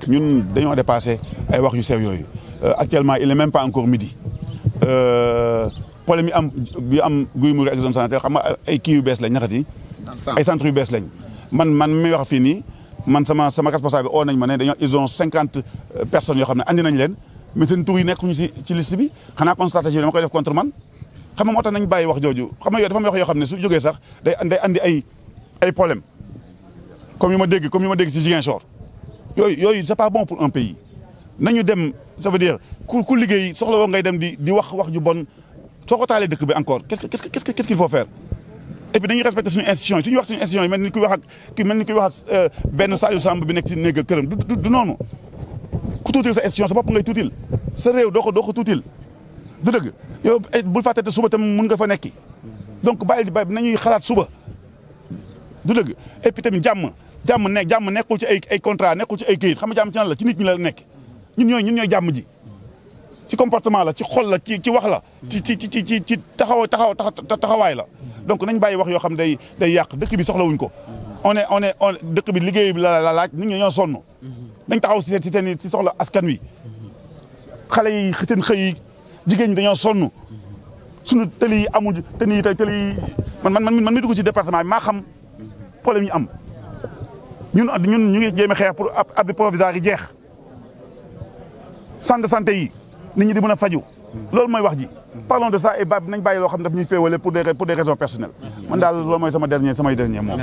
ñun dañoo dépassé ay wax yu sew yooyu actuellement il n'est même pas encore midi problème yi am Guy Marius ak zone sanitaire xam nga ay kii yu bees lañ ñaxat yi ay centres yu bees lañ man mi wax fii nii man sama responsable oo nañ ma ne dañoo ils ont 50 personnes yoo xam ne andi nañ leen mais seen tur yi nekkuñu ci liste bi xanaa kon stratégie dama koy def contre man xam nga moo tax nañ bàyyi wax jooju xam nga yooyu dafa am wax yoo xam ne su jógee sax day andi ay problème comme yu ma dégg ci Ziguinchor yooyu c'est pas bon pour un pays nañu dem ça veut dire ku liggéey soxla woo ngay dem di wax ju bon soo ko taalee dëkk bi encore qu'est-ce qu'il faut faire et puis dañuy respecter suñu institution yi suñu wax suñu institution yi mel ni kuy wax ak benn Saliou Samb bi nekk ci néeg këram du noonu ku tuutil sa institution sa bopp ngay tuutil sa réew doo ko tuutil du dëgg yow bul fàtte te suba tam mun nga fa nekki donc bàyyi nañuy xalaat suba du dëgg et puis tamit jàmm nekkul ci ay contrat nekkul ci ay këyit xam nga jàmm ci lan la ci nit ñi la nekk ñun ñooy jàmm ji ci comportement la ci xol la ci wax la ci taxawaay la donc nañ bàyyi wax yoo xam day yàq dëkk bi soxlawuñ ko on dëkk bi liggéey bi la laaj nit ñi ñoo sonn dañ taxaw ci soxla askan wi xale yi seen xëy yi jigéen ñi dañoo sonn suñu tëli yi amul tëli yi man mi dugg ci département bi maa xam problème ñu am ñun ñu ngi jéem a xeex pour abri provisoire yi jeex centre de santé yi nit ñi di mën a faju loolu mooy wax ji parlons de ça et nañ bàyyi loo xam ne daf ñuy féewale pour des raisons personnelles man daal loolu mooy samay dernier mot